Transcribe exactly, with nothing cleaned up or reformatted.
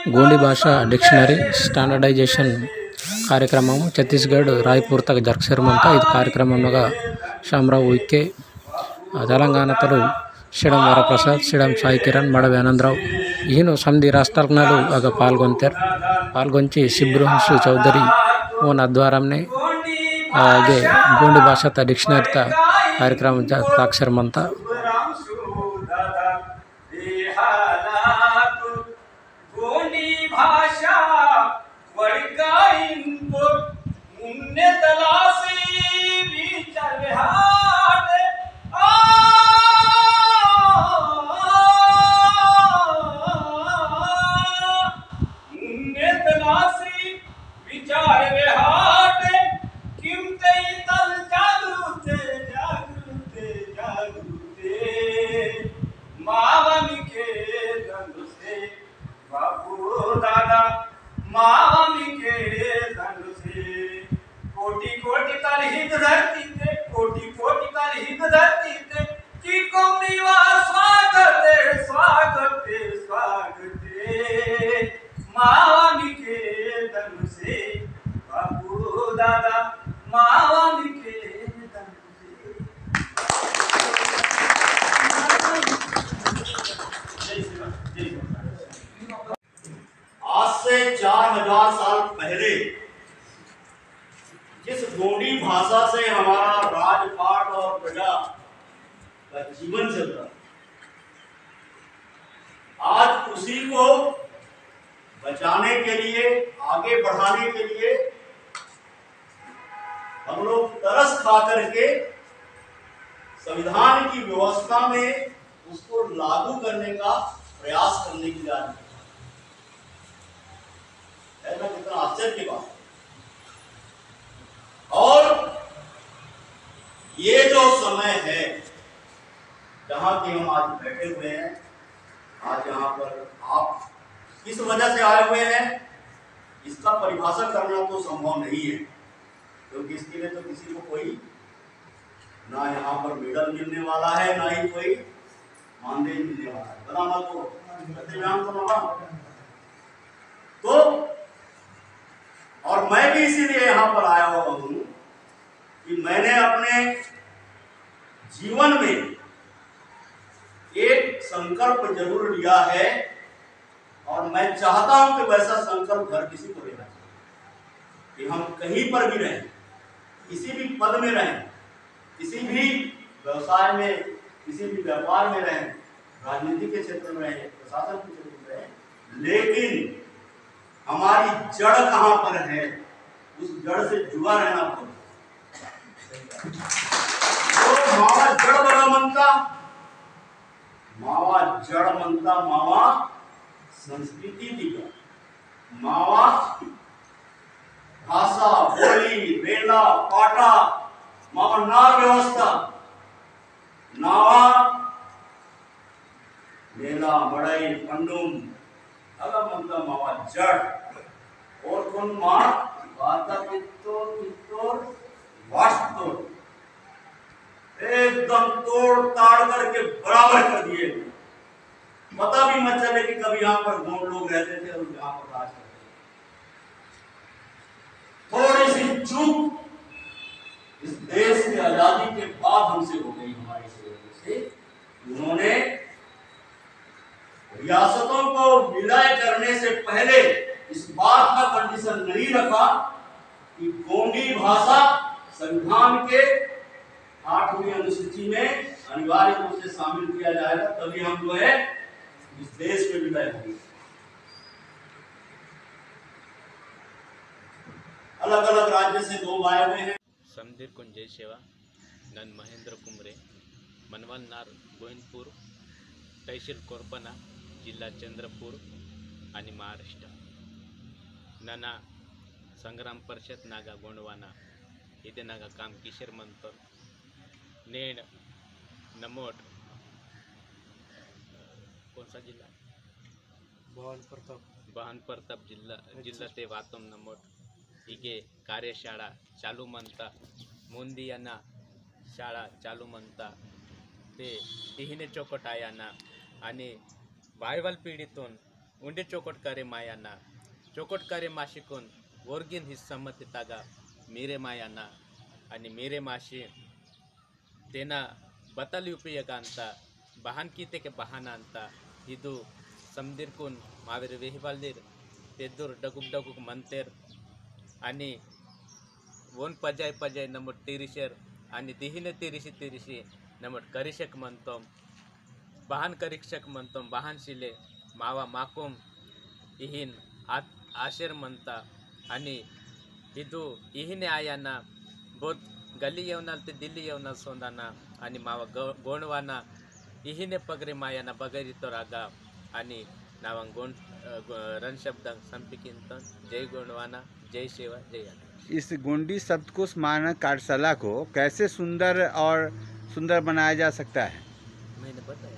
गोंडी भाषा dictionary standardization कार्यक्रमम छत्तीसगढ़ रायपुर तक जरगसेर मंता। इद कार्यक्रमम नगा शामराव उइके, आ, तेलंगाना तलु सिडम वरप्रसाद, सिडम साई किरण, मड़वे आनंदराव, इहिनो समदी राष्ट्रलकनलु अगा पाल्गोंतेर। पाल्गोंची शिब्रुहंसु चौधरी ओन अध्वर्यमने, आ, गे गोंडी भाषा ता dictionary ता कार्यक्रम जा-, ताकसेर मंता। गोंडी भाषा वड़काइन तो मुन्ने तलासी विचार हाट। आ, मुन्ने तलासी विचार हाट। किमते तल जागरूते, जागरूते, जागरूते। मावन के दंड से बापू दादा मामी के दंड से। कोटि कोटि तल हिंद धरती ते, कोटि कोटि तल हिंद धरती ते, की कोमरी वा स्वागत है, स्वागत है, स्वागत है। मामी के दंड से बापू दादा मामी के दंड से। आज से चार हजार साल पहले जिस गोंडी भाषा से हमारा राजपाट और प्रजा का जीवन चलता, आज उसी को बचाने के लिए, आगे बढ़ाने के लिए हम लोग तरस खा करके संविधान की व्यवस्था में उसको लागू करने का प्रयास करने की जा रही है। है ना, कितना आश्चर्य की बात है। और ये जो समय है, जहाँ के हम आज बैठे हुए हैं, आज यहाँ पर आप किस वजह से आए हुए हैं, इसका परिभाषा करना तो संभव नहीं है, क्योंकि इसके लिए तो किसी को कोई ना यहाँ पर मेडल मिलने वाला है, ना ही कोई मानदेय मिलने वाला है। बता मत को, सत्यनारायण तो बाबा। तो, और मैं भी इसीलिए यहाँ पर आया हुआ हूँ कि मैंने अपने जीवन में एक संकल्प जरूर लिया है और मैं चाहता हूं कि वैसा संकल्प हर किसी को लेना चाहिए कि हम कहीं पर भी रहें, किसी भी पद में रहें, किसी भी व्यवसाय में, किसी भी व्यापार में रहें, राजनीति के क्षेत्र में रहें, प्रशासन के क्षेत्र में रहें, लेकिन हमारी जड़ कहाँ पर है, उस जड़ से जुड़ा रहना पड़ेगा। तो मावा जड़ बड़ा मनता, मावा जड़ मनता, मावा संस्कृति दिगा, मावा भाषा, बोली, रेला, पाटा, मावा नार व्यवस्था, नावा मेला, मड़ई, पंडुम, अगा मनता मावा जड़। और कौन मार बाता कित्तोर, कित्तोर, वास्तोर। एकदम तोड़ ताड़ करके बराबर कर दिए। पता भी मत चले कि कभी यहाँ पर गोंड लोग रहते थे और यहाँ पर राज करते थे। थोड़ी सी चूक इस देश की आजादी के बाद हमसे हो गई, हमारे से। उन्होंने रियासतों को विलय करने से पहले इस बात का कंडीशन नहीं रखा कि गोंडी भाषा संविधान के आठवीं अनुसूची में अनिवार्य रूप से शामिल किया जाएगा, तभी हम जो है इस देश में विलय होंगे। अलग अलग राज्य से लोग आए हुए हैं। समदीर कुन जय सेवा। नन महेंद्र कुमरे, मनवाल नार गोविंदपुर, तहसील कोरपना, जिल्हा चंद्रपूर आणि महाराष्ट्र। नना संग्राम परिषद नागा गोंडवाना इदे नागा काम किशोर मंतोर। नेन नमोट, कौन सा जिला? बहन प्रताप। बहन प्रताप जिल्हा, जिल्हा ते वातम नमोट। इगे कार्यशाळा चालू मंता, मुंदी अना शाळा चालू मंता, ते तिहिने चौकट आयाना आणि बायवल पिढीतून उंडे चोकोट करे मायाना, चोकोट करे माशिकुन ओर्गिन हिस्सा मत तागा मीरे मायाना, अनि मीरे माशी तेना बतल उपयोगांता बहान कीते के बहानांता इदु समदिरकुन मावेर वेहिवालदिर पेद्दुर डगुक डगुक मंतेर। अनि वोन पजाय पजाय नमोट तिरिशेर अनि दिहिने तिरिशी तिरिशी नमोट करिशक मंतोम, बहान करिशक मंतोम, बहान सिले मावा माकुम इहिन आत-, आशेर मंता। अनि इदु इहिने आयाना बोध गली येवनाल ते दिल्ली येवनाल सोंदाना। अनि मावा गो-, गोंडवाना इहिने पगरे मायाना बगरी तो रागा। अनि नावं गोंड, अ, गो-, रन शब्दं संपिकिंतन। जय गोंडवाना, जय सेवा, जय आदिवासी। इस गोंडी शब्दकोश मानक कार्यशाला को कैसे सुंदर और सुंदर बनाया जा सकता है? मैंने बताया।